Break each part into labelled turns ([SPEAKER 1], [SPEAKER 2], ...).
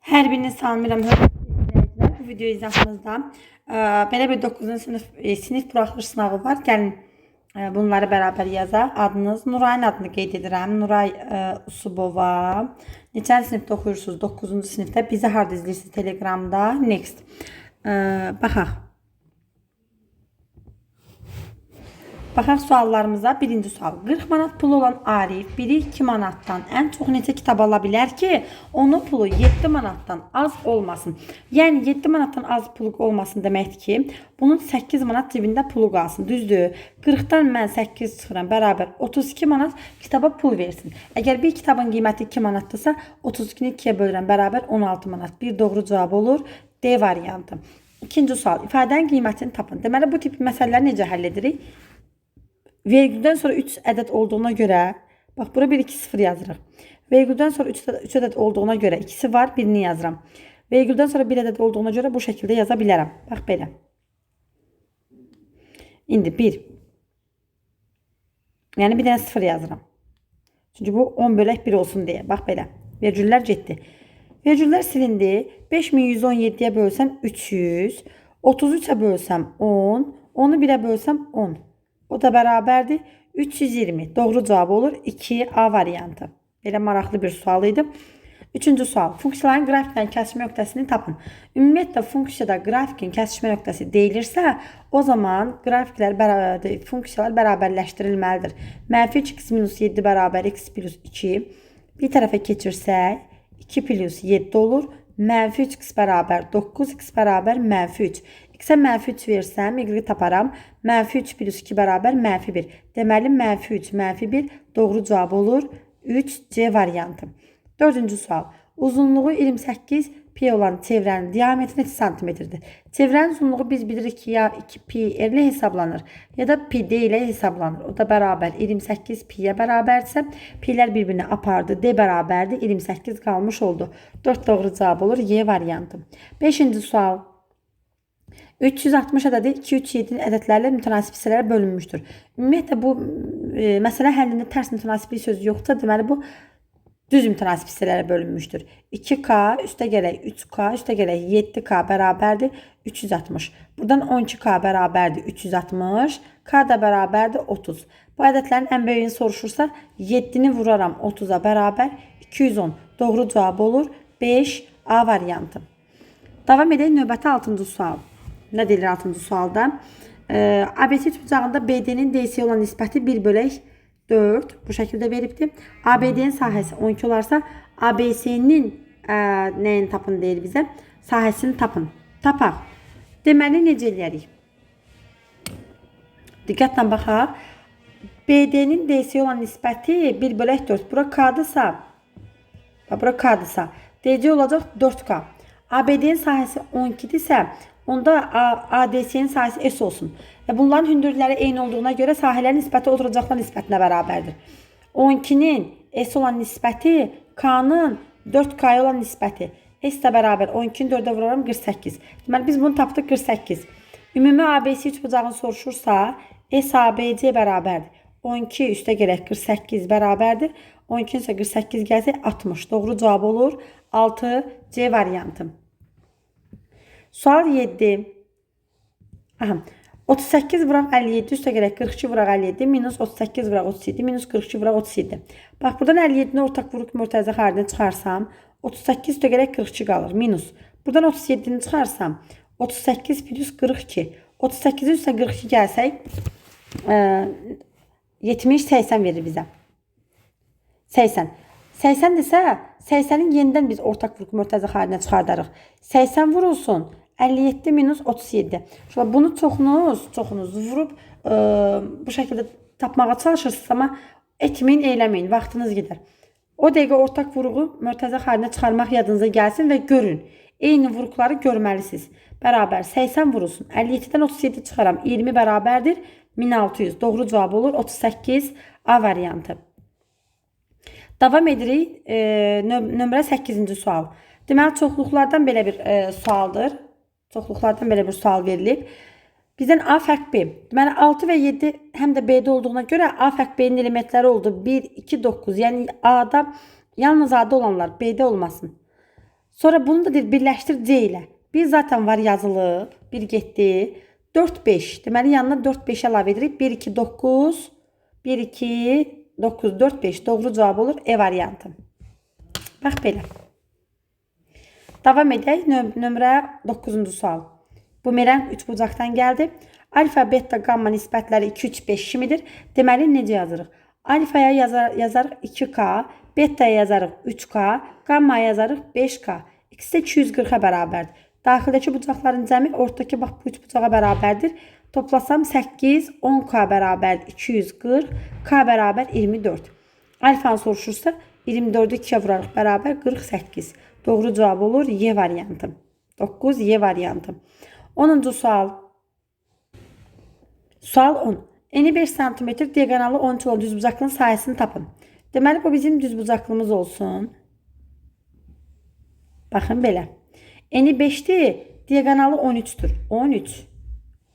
[SPEAKER 1] Hər birini salamlayıram, hörmətli izləyicilər. Bu video izahımızda belə bir 9-cu sinif sinif buraxılış sınavı var. Gəlin bunları bərabər yazaq. Adınız Nurayın adını qeyd edirəm. Nuray Usubova. Neçənci sinifdə oxuyursunuz? 9-cu sinifdə. Bizi harda izləyirsiniz? Telegramda. Next. Baxaq. Baxaq suallarımıza. Birinci sual. 40 manat pulu olan Arif biri 2 manatdan ən çox neçə kitab ala bilər ki, onun pulu 7 manatdan az olmasın. Yəni 7 manatdan az pulu olmasın deməkdir ki, bunun 8 manat cibində pulu qalsın. Düzdür? 40-dan mən 8 çıxıram, bərabər 32 manat kitaba pul versin. Əgər bir kitabın qiyməti 2 manatdırsa, 32-ni 2-yə bölürəm, bərabər 16 manat. Bir doğru cavab olur. D variantı. İkinci sual. İfadənin qiymətini tapın. Deməli, bu tip məsələləri necə həll edirik? Vergüldən sonra 3 ədəd olduğuna görə, bax bura 1, 2, 0 yazırıq. Vergüldən sonra 3 ədəd olduğuna görə ikisi var, birini yazıram. Vergüldən sonra 1 ədəd olduğuna görə bu şəkildə yaza bilərəm. Bax belə. İndi 1. Yəni bir dənə 0 yazıram. Çünki bu 10 bölək 1 olsun deyə. Bax belə. Vergüllər getdi. Vergüllər silindi. 5117-yə bölsəm 300, 33-ə bölsəm 10, 10-u 1-ə bölsəm 10. O da bərabərdir 320. Doğru cavab olur 2A variantı. Belə maraqlı bir sual idi. Üçüncü sual. Funksiyaların qrafiklə kəsişmə nöqtəsini tapın. Ümumiyyətlə funksiyada qrafikin kəsişmə nöqtəsi deyilirsə, o zaman qrafiklər bərabər, funksiyalar bərabərləşdirilməlidir. Mənfi 3x minus 7 bərabər x plus 2. Bir tərəfə keçirsək 2 plus 7 olur. Mənfi 3x bərabər 9x bərabər mənfi 3. X-ə mənfi 3 versəm, y taparam. Mənfi 3 plus 2 bərabər mənfi 1. Deməli, mənfi 3, mənfi 1 doğru cavab olur. 3C variantı. Dördüncü sual. Uzunluğu 28 pi olan çevrənin diametri neçə santimetrdir? Çevrənin uzunluğu biz bilirik ki, ya 2 pi r ilə hesablanır, ya da pi d ilə hesablanır. O da bərabər 28 pi-yə bərabərdirsə, pi'lər bir-birini apardı. D bərabərdir. 28 qalmış oldu. 4 doğru cavab olur. Y variantı. Beşinci sual. 360 ədədi 2, 3, 7 ədədlərlə mütənasib hissələrə bölünmüşdür. Ümumiyyətlə bu məsələ həllində tərs mütənasiblik sözü yoxdursa, deməli bu düz mütənasib hissələrə bölünmüşdür. 2K üstə gələk 3K üstə gələk 7K bərabərdir 360. Buradan 12K bərabərdir 360. K da bərabərdir 30. Bu ədədlərin ən böyüyünü soruşursa 7-ni vuraram 30-a bərabər 210. Doğru cavab olur 5A variantı. Davam edək növbəti 6-cı sual. Nə deyilir 6-cı sualda? ABC üçbucağında BD-nin DC olan nisbəti 1 bölək 4 bu şəkildə veribdir. ABD-nin sahəsi 12 olarsa ABC-nin nəyini tapın deyir bizə? Sahəsini tapın. Tapaq. Deməli necə eləyərik? Diqqətlə baxaq. BD-nin DC olan nisbəti 1 bölək 4. Bura K-dırsa, bura K-dırsa, DC olacaq 4K. ABD-nin sahəsi 12-dirsə, onda ADC-nin sahəsi S olsun. Və bunların hündürləri eyni olduğuna görə sahələrin nisbəti oturacaqlar nisbətinə bərabərdir. 12-nin S olan nisbəti K-nın 4K-ya olan nisbəti. S də bərabər 12-ni 4-ə vuraram 48. Deməli biz bunu tapdıq 48. Ümumi ABC üçbucağını soruşursa SABC bərabərdir. 12 üstə gələk 48 bərabərdir. 12-nin üstə 48 gəlsək 60. Doğru cavab olur 6C variantı. Sual 7. Aha. 38 vuraq 57 üstə gələk 42 vuraq 57 minus 38 vuraq 37 minus 42 vuraq 37. Bax buradan 57-ni ortaq vuruq mörtəzə xaricinə çıxarsam 38 üstə gələk 42 qalır minus. Buradan 37-ni çıxarsam 38 plus 42. 38-in üstə 42 gəlsək 70 80 verir bizə. 80. 80 desə 80-in yenidən biz ortaq vuruq mörtəzə xaricinə çıxardarıq. 80 vurulsun 57 minus 37. Şöyle bunu çoxunuz vurub bu şəkildə tapmağa çalışırsınız, amma etməyin, eyləməyin, vaxtınız gedər. O dəqiqə ortaq vuruğu mörtəzə xaricinə çıxarmaq yadınıza gəlsin və görün. Eyni vuruqları görməlisiniz. Bərabər 80 vurulsun. 57-dən 37 çıxaram. 20 bərabərdir 1600. Doğru cavab olur 38 A variantı. Davam edirik. Nömrə 8-ci sual. Deməli, çoxluqlardan belə bir sualdır. Çoxluqlardan belə bir sual verilib. Bizdən A fərq B. Deməli 6 və 7 həm də B-də olduğuna görə A fərq B-nin elementləri oldu. 1, 2, 9. Yəni A-da yalnız A-da olanlar B-də olmasın. Sonra bunu da deyir, birləşdir C ilə. 1 zaten var yazılıb. 1 getdi. 4, 5. Deməli, yanına 4, 5 əlavə edirik. 1, 2, 9. 1, 2, 9, 4, 5. Doğru cavab olur E variantı. Bax belə. Davam edək. Nömrə 9-cu sual. Bumerang üçbucaqdan gəldi. Alfa, beta, gamma nisbətləri 2, 3, 5 kimidir. Deməli, necə yazırıq? Alfaya yazarıq 2K, betaya yazarıq 3K, gammaya yazarıq 5K. İkisi də 240-a bərabərdir. Daxildəki bucaqların cəmi ortadakı bax bu üç bucağa bərabərdir. Toplasam 8, 10K bərabərdir 240, K bərabər 24. Alfanı soruşursa 24-ü 2-yə vurarıq bərabər 48. Doğru cavab olur Y variantı. 9 Y variantı. 10-cu sual. Sual 10. Eni 5 cm, diagonalı 13 olan düzbucaqlının sahəsini tapın. Deməli, bu bizim düzbucaqlımız olsun. Baxın belə. Eni 5-dir, diagonalı 13-dür. 13.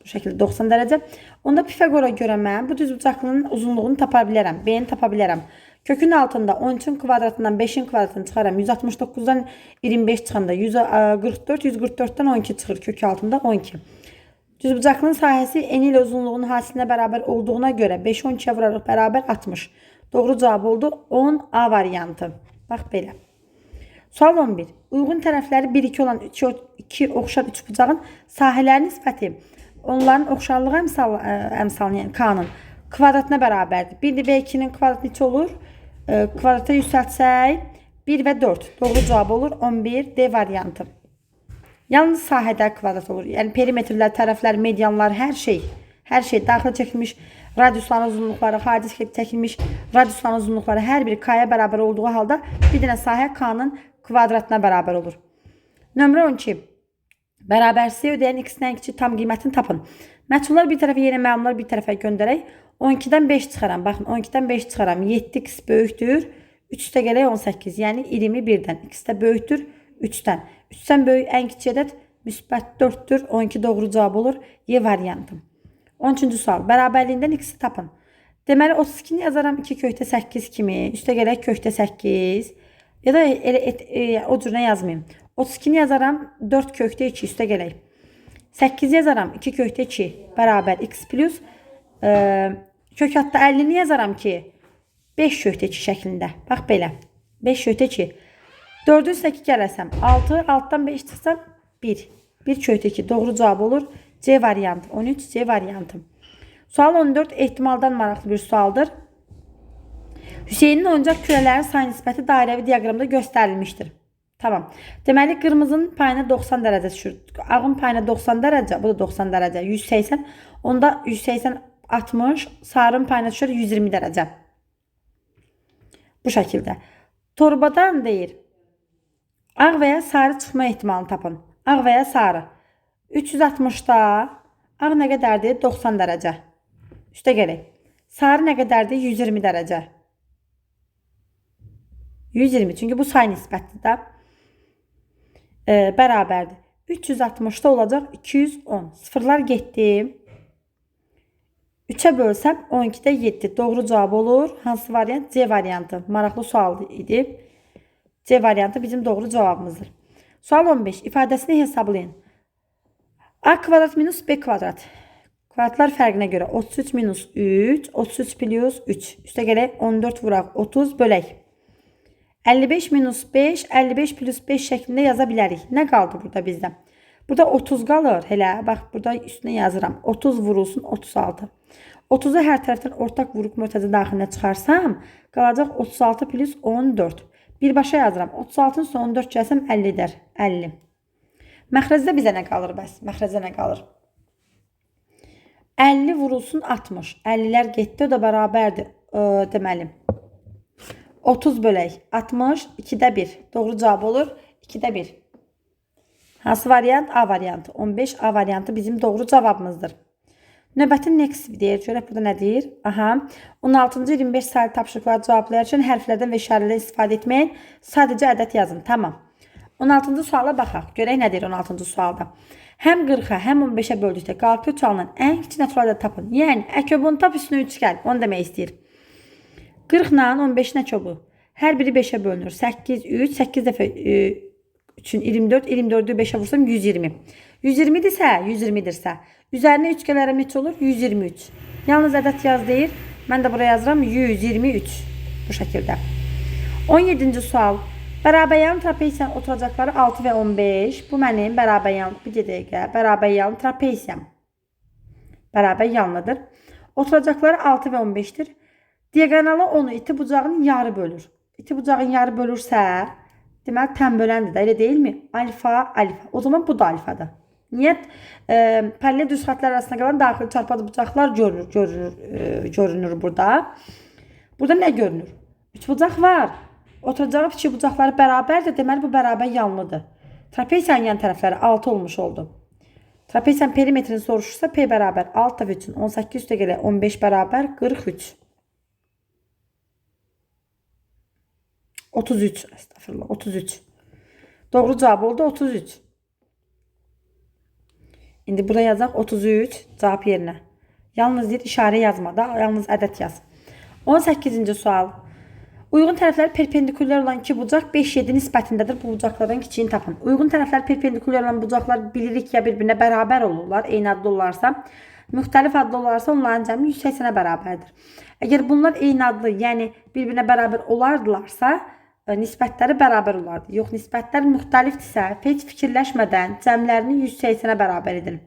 [SPEAKER 1] Bu şəkildə 90 dərəcə. Onda Pifaqora görə mən bu düzbucaqlının uzunluğunu tapa bilərəm. B-ni tapa bilərəm. Kökün altında 13-ün kvadratından 5-in kvadratını çıxaram. 169-dan 25 çıxanda 144, 144-dən 12 çıxır. Kök altında 12. Düzbucaqlının sahəsi eni ilə uzunluğunun hasilinə bərabər olduğuna görə 5 12-yə vurarıq bərabər 60. Doğru cavab oldu 10 A variantı. Bax belə. Sual 11. Uyğun tərəfləri 1-2 olan 2 oxşar üçbucağın sahələri nisbəti onların oxşarlığı əmsalını, yəni K-nın kvadratına bərabərdir. 1 və 2-nin kvadratı neçə olur? Kvadrata yüksəltsək 1 və 4. Doğru cavab olur 11 D variantı. Yalnız sahədə kvadrat olur. Yəni perimetrlər, tərəflər, medianlar, hər şey. Hər şey daxil çəkilmiş radiusların uzunluqları, xarici çəkilmiş radiusların uzunluqları hər biri K-ya bərabər olduğu halda bir dənə sahə K-nın kvadratına bərabər olur. Nömrə 12. Bərabərsizliyi ödəyən x-dən ən kiçik tam qiymətini tapın. Məchullar bir tərəfə, yenə məlumlar bir tərəfə göndərək. 12-dən 5 çıxaram. Baxın, 12-dən 5 çıxaram. 7x böyükdür. 3 də gələk 18. Yəni 21-dən. X də böyükdür 3-dən. 3-dən böyük ən kiçik ədəd müsbət 4-dür. 12 doğru cavab olur. Y variantı. 13-cü sual. Bərabərliyindən x-i tapın. Deməli 32-ni yazaram 2 kökdə 8 kimi. Üstə gələk kökdə 8. Ya da elə o cürünə yazmayayım. 32-ni yazaram 4 kökdə 2 üstə gələk. 8 yazaram 2 kökdə 2 bərabər x plus kök hatta 50-ni yazaram ki 5 kökdə 2 şəklində. Bax belə. 5 kökdə 2. 4-ün üstə 2 gələsəm 6, 6-dan 5 çıxsam 1. 1 kökdə 2 doğru cavab olur. C variantı. 13 C variantı. Sual 14 ehtimaldan maraqlı bir sualdır. Hüseynin oyuncaq kürələrin say nisbəti dairəvi diaqramda göstərilmişdir. Tamam. Deməli, qırmızının payına 90 dərəcə düşür. Ağın payına 90 dərəcə, bu da 90 dərəcə. 180. Onda 180 60, sarının payına düşür 120 dərəcə. Bu şəkildə. Torbadan deyir. Ağ və ya sarı çıxma ehtimalını tapın. Ağ və ya sarı. 360-da ağ nə qədərdir? 90 dərəcə. Üstə gələk. Sarı nə qədərdir? 120 dərəcə. 120. Çünki bu say nisbətdir də. Bərabərdir. 360-da olacaq 210. Sıfırlar getdi. 3-ə bölsəm 12-də 7. Doğru cavab olur. Hansı variant? C variantı. Maraqlı sual idi. C variantı bizim doğru cavabımızdır. Sual 15. İfadəsini hesablayın. A kvadrat minus B kvadrat. Kvadratlar fərqinə görə 33 minus 3, 33 plus 3. Üstə gələk 14 vuraq 30 bölək. 55 minus 5, 55 plus 5 şəklində yaza bilərik. Nə qaldı burada bizdə? Burada 30 qalır. Elə bax burada üstünə yazıram. 30 vurulsun 36. 30-u hər tərəfdən ortaq vuruq mötərizə daxilinə çıxarsam, qalacaq 36 plus 14. Birbaşa yazıram. 36-nın üstünə 14 gəlsəm 50 edər. 50. Məxrəcdə bizə nə qalır bəs? Məxrəcdə nə qalır? 50 vurulsun 60. 50-lər getdi, o da bərabərdir. Deməli. 30 bölək 60, 2-də 1. Doğru cavab olur. 2-də 1. Hansı variant? A variantı. 15 A variantı bizim doğru cavabımızdır. Növbəti next deyir. Görək burada nə deyir? Aha. 16-cı 25 sayılı tapşırıqları cavablayarkən hərflərdən və işarələrdən istifadə etməyin. Sadəcə ədəd yazın. Tamam. 16-cı suala baxaq. Görək nə deyir 16-cı sualda. Həm 40-a, həm 15-ə böldükdə qalıqlı 3 alınan ən kiçik natural ədəd tapın. Yəni əkobunu tap üstünə 3 gəl. Onu demək istəyir. 40 ilə 15-in əkobu. Hər biri 5-ə bölünür. 8, 3, 8 dəfə 3-ün 24, 24-ü 5-ə vursam 120. 120-dirsə, 120-dirsə, üzərinə 3 gələrəm neçə olur? 123. Yalnız ədəd yaz deyir. Mən də buraya yazıram 123. Bu şəkildə. 17-ci sual. Bərabəryanlı trapesiyanın oturacaqları 6 və 15. Bu mənim bərabəryanlı, bir dəqiqə, bərabəryanlı trapesiyam. Bərabər yanlıdır. Oturacaqları 6 və 15-dir. Diaqonalı onu iti bucağın yarı bölür. İti bucağın yarı bölürsə, deməli tən böləndir də, elə deyilmi? Alfa, alfa. O zaman bu da alfadır. Niyə? Paralel düz xətlər arasında qalan daxili çarpaz bucaqlar görünür burada. Burada nə görünür? Üç bucaq var. Oturacağı kiçik bucaqları bərabərdir. Deməli bu bərabər yanlıdır. Trapesiyanın yan tərəfləri 6 olmuş oldu. Trapesiyanın perimetrini soruşursa P bərabər 6 dəfə 3-ün 18 üstə gələk 15 bərabər 43. 33, əstəğfurullah, 33. Doğru cavab oldu 33. İndi buraya yazaq 33 cavab yerinə. Yalnız deyir işarə yazma da, yalnız ədəd yaz. 18-ci sual. Uyğun tərəfləri perpendikulyar olan iki bucaq 5-7 nisbətindədir. Bu bucaqlardan kiçiyini tapın. Uyğun tərəfləri perpendikulyar olan bucaqlar bilirik ya bir-birinə bərabər olurlar, eyni adlı olurlarsa. Müxtəlif adlı olarsa onların cəmi 180-ə bərabərdir. Əgər bunlar eyni adlı, yəni bir-birinə bərabər olardılarsa, nisbətləri bərabər olardı. Yox, nisbətlər müxtəlifdirsə, heç fikirləşmədən cəmlərini 180-ə bərabər edin.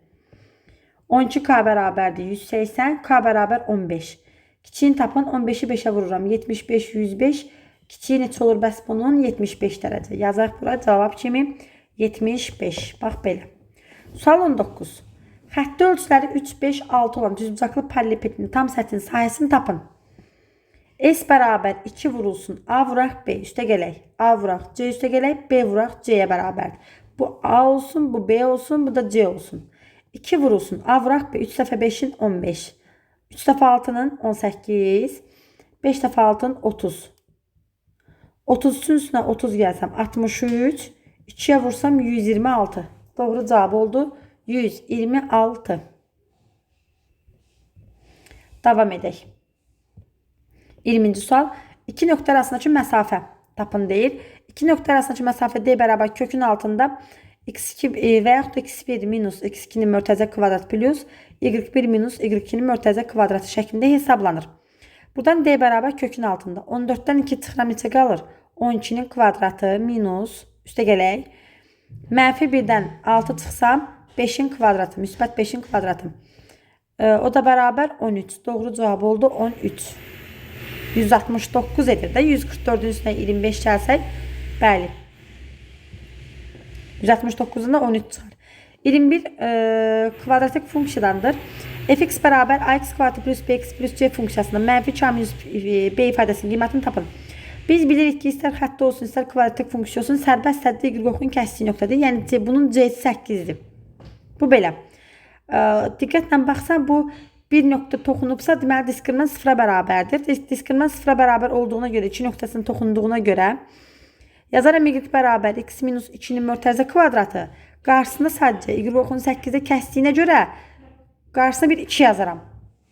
[SPEAKER 1] 12K bərabərdir 180, K bərabər 15. Kiçiyini tapın, 15-i 5-ə vururam. 75, 105. Kiçiyi neçə olur bəs bunun? 75 dərəcə. Yazaq bura cavab kimi 75. Bax belə. Sual 19. Xətti ölçüləri 3, 5, 6 olan düzbucaqlı paralelipedin tam səthinin sahəsini tapın. S bərabər 2 vurulsun. A vuraq B üstə gələk. A vuraq C üstə gələk. B vuraq C-yə bərabərdir. Bu A olsun, bu B olsun, bu da C olsun. 2 vurulsun. A vuraq B. 3 dəfə 5-in 15. 3 dəfə 6-nın 18. 5 dəfə 6-nın 30. 33-ün üstünə 30 gəlsəm 63. 2-yə vursam 126. Doğru cavab oldu 126. Davam edək. 20-ci sual. İki nöqtə arasındakı məsafə tapın deyir. İki nöqtə arasındakı məsafə D bərabər kökün altında x2 və yaxud da x1 minus x2-nin mötərizə kvadrat plus y1 minus y2-nin mötərizə kvadratı şəklində hesablanır. Buradan D bərabər kökün altında 14-dən 2 çıxıram neçə qalır? 12-nin kvadratı minus, üstə gələk, mənfi 1-dən 6 çıxsam 5-in kvadratı, müsbət 5-in kvadratı. O da bərabər 13. Doğru cavab oldu 13. 169 edir də. 144-ün üstünə 25 gəlsək, bəli. 169-dan da 13 çıxar. 21 kvadratik funksiyadandır. Fx bərabər ax kvadratı plus bx plus c funksiyasında mənfi 2a minus b ifadəsinin qiymətini tapın. Biz bilirik ki, istər xətti olsun, istər kvadratik funksiya olsun, sərbəst həddə y oxun kəsdiyi nöqtədir. Yəni C, bunun c-si 8-dir. Bu belə. Diqqətlə baxsan, bu bir nöqtə toxunubsa, deməli diskriminant 0-a bərabərdir. Diskriminant 0-a bərabər olduğuna görə, 2 nöqtəsinin toxunduğuna görə yazaram y bərabər x minus 2-nin mötərizə kvadratı. Qarşısında sadəcə y oxunu 8-də kəsdiyinə görə qarşısına bir 2 yazaram.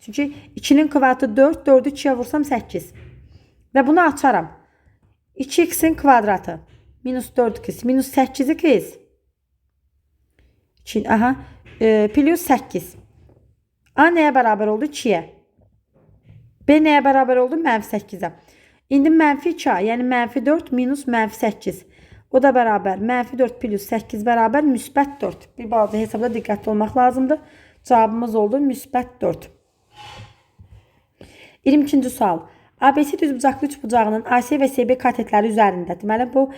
[SPEAKER 1] Çünki 2-nin kvadratı 4, 4-ü 2-yə vursam 8. Və bunu açaram. 2x-in kvadratı minus 4x minus 8x 2, aha, plus 8. A nəyə bərabər oldu? 2-yə. B nəyə bərabər oldu? Mənfi 8-ə. İndi mənfi 2A, yəni mənfi 4 minus mənfi 8. O da bərabər mənfi 4 plus 8 bərabər müsbət 4. Bir balaca hesabda diqqətli olmaq lazımdır. Cavabımız oldu müsbət 4. 22-ci sual. ABC düzbucaqlı üçbucağının AC və CB katetləri üzərində. Deməli, bu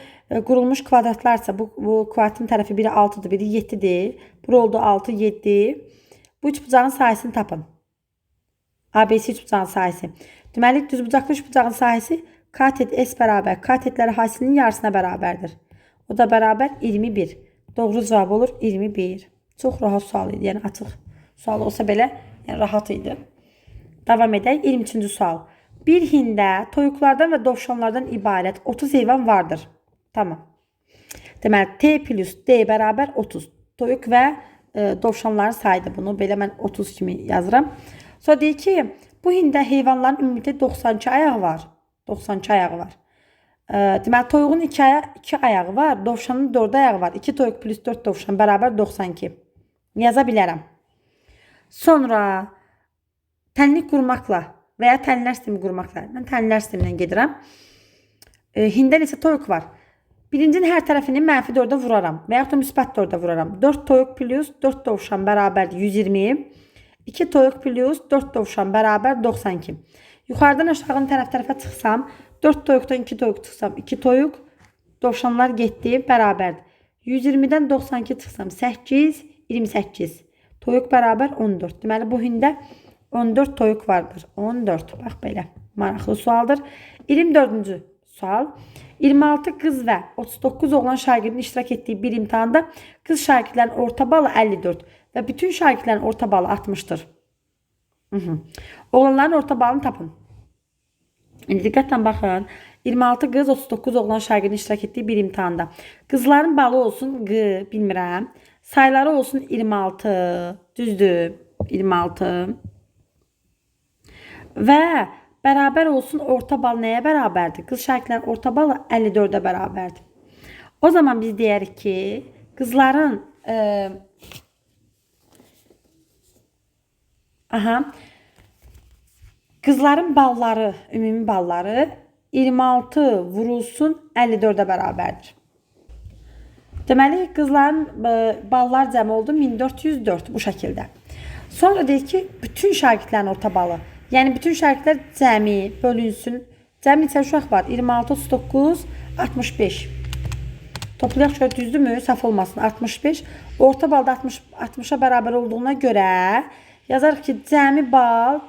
[SPEAKER 1] qurulmuş kvadratlarsa, bu kvadratın tərəfi biri 6-dır, biri 7-dir. Bura oldu 6, 7. Bu üçbucağın sahəsini tapın. ABC üçbucağın sahəsi. Deməli, düzbucaqlı üçbucağın sahəsi katet S bərabər katetləri hasilinin yarısına bərabərdir. O da bərabər 21. Doğru cavab olur 21. Çox rahat sual idi. Yəni açıq sual olsa belə, yəni rahat idi. Davam edək. 23-cü sual. Bir hində toyuqlardan və dovşanlardan ibarət 30 heyvan vardır. Tamam. Deməli, T plus D bərabər 30. Toyuq və dovşanların sayıdır bunu. Belə mən 30 kimi yazıram. Sonra deyir ki, bu hində heyvanların ümumilikdə 92 ayağı var. 92 ayağı var. Deməli, toyuğun 2 ayağı var, dovşanın 4 ayağı var. 2 toyuq plus 4 dovşan bərabər 92. Yaza bilərəm. Sonra tənlik qurmaqla və ya tənlər sistemi qurmaqla. Mən tənlər sistemindən gedirəm. Hində neçə toyuq var? Birincinin hər tərəfini mənfi 4-ə vuraram və yaxud da müsbət 4-ə vuraram. 4 toyuq plus 4 dovşan bərabərdir 120. 2 toyuq plus 4 dovşan bərabər 92. Yuxarıdan aşağının tərəf-tərəfə çıxsam, 4 toyuqdan 2 toyuq çıxsam, 2 toyuq, dovşanlar getdi, bərabərdir. 120-dən 92 çıxsam, 8, 28. Toyuq bərabər 14. Deməli, bu hində 14 toyuq vardır. 14. Bax belə. Maraqlı sualdır. 24-cü sual. 26 qız və 39 oğlan şagirdin iştirak etdiyi bir imtahanda qız şagirdlərin orta balı 54 və bütün şagirdlərin orta balı 60-dır. Oğlanların orta balını tapın. İndi diqqətlə baxın. 26 qız, 39 oğlan şagirdin iştirak etdiyi bir imtahanda. Qızların balı olsun Q, bilmirəm. Sayları olsun 26. Düzdür. 26. Və bərabər olsun orta bal nəyə bərabərdir? Qız şagirdlərin orta balı 54-ə bərabərdir. O zaman biz deyərik ki, qızların qızların balları, ümumi balları 26 vurulsun 54-ə bərabərdir. Deməli, qızların ballar cəmi oldu 1404 bu şəkildə. Sonra deyir ki, bütün şagirdlərin orta balı. Yəni, bütün şagirdlər cəmi bölünsün. Cəmi neçə uşaq var? 26, 39, 65. Toplayaq şöyle düzdürmü? Səhv olmasın. 65. Orta balda 60-a bərabər olduğuna görə yazarıq ki, cəmi bal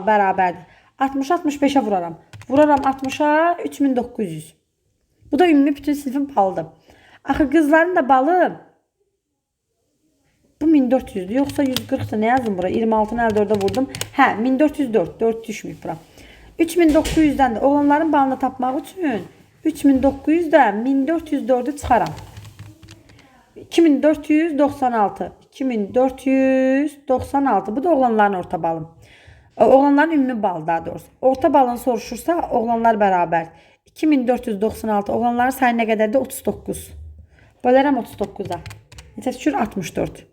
[SPEAKER 1] bərabərdir. 60-a 65-ə vuraram. Vuraram 60-a 3900. Bu da ümumi bütün sinifin balıdır. Axı qızların da balı bu 1400-dür. Yoxsa 140-dır. Nə yazdım bura? 26-nı 54-ə vurdum. Hə, 1404. 4 düşməyib bura. 3900-dən də oğlanların balını tapmaq üçün 3900-dən 1404-ü çıxaram. 2496. 2496. Bu da oğlanların orta balı. Oğlanların ümumi balı daha doğrusu. Orta balını soruşursa oğlanlar bərabər. 2496. Oğlanların sayı nə qədərdir? 39. Bölərəm 39-a. Neçə düşür? 64.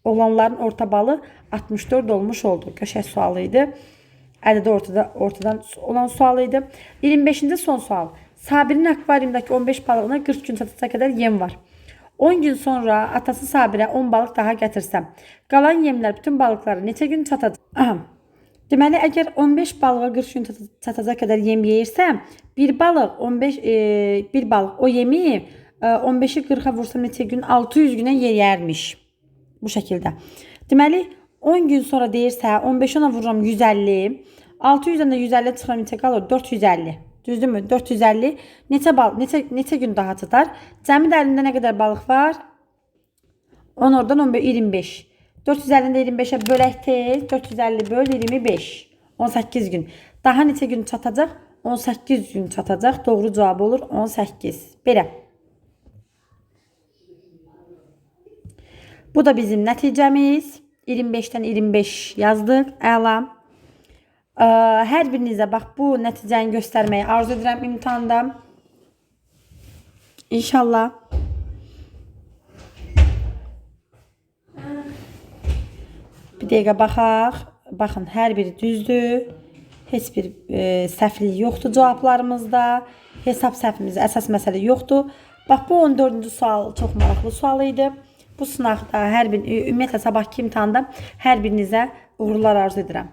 [SPEAKER 1] Oğlanların orta balı 64 olmuş oldu. Qəşəng sualı idi. Ədədi ortadan olan sualı idi. 25-ci son sual. Sabirin akvaryumdakı 15 balığına 40 gün çatacaq qədər yem var. 10 gün sonra atası Sabirə 10 balıq daha gətirsəm, qalan yemlər bütün balıqlara neçə gün çatacaq? Aha. Deməli, əgər 15 balığa 40 gün çatacaq qədər yem yeyirsəm, bir balıq 15 bir balıq o yemi 15-i 40-a vursam neçə gün? 600 günə yeyərmiş. Bu şəkildə. Deməli, 10 gün sonra deyirsə, 15-i ona vururam 150, 600-dən də 150 çıxıram neçə qalır? 450. Düzdürmü? 450. Neçə gün daha çatar? Cəmi də əlində nə qədər balıq var? 10 oradan 15, 25. 450-ni də 25-ə bölək tez. 450 böl 25. 18 gün. Daha neçə gün çatacaq? 18 gün çatacaq. Doğru cavab olur 18. Belə. Bu da bizim nəticəmiz. 25-dən 25 yazdıq. Əla. Hər birinizə bax bu nəticəni göstərməyi arzu edirəm imtahanda. İnşallah. Bir dəqiqə baxaq. Baxın, hər biri düzdür. Heç bir səhvlik yoxdur cavablarımızda. Hesab səhvimizdə əsas məsələ yoxdur. Bax, bu 14-cü sual çox maraqlı sual idi. Bu sınaqda hər bir, ümumiyyətlə sabahki imtahanda hər birinizə uğurlar arzu edirəm.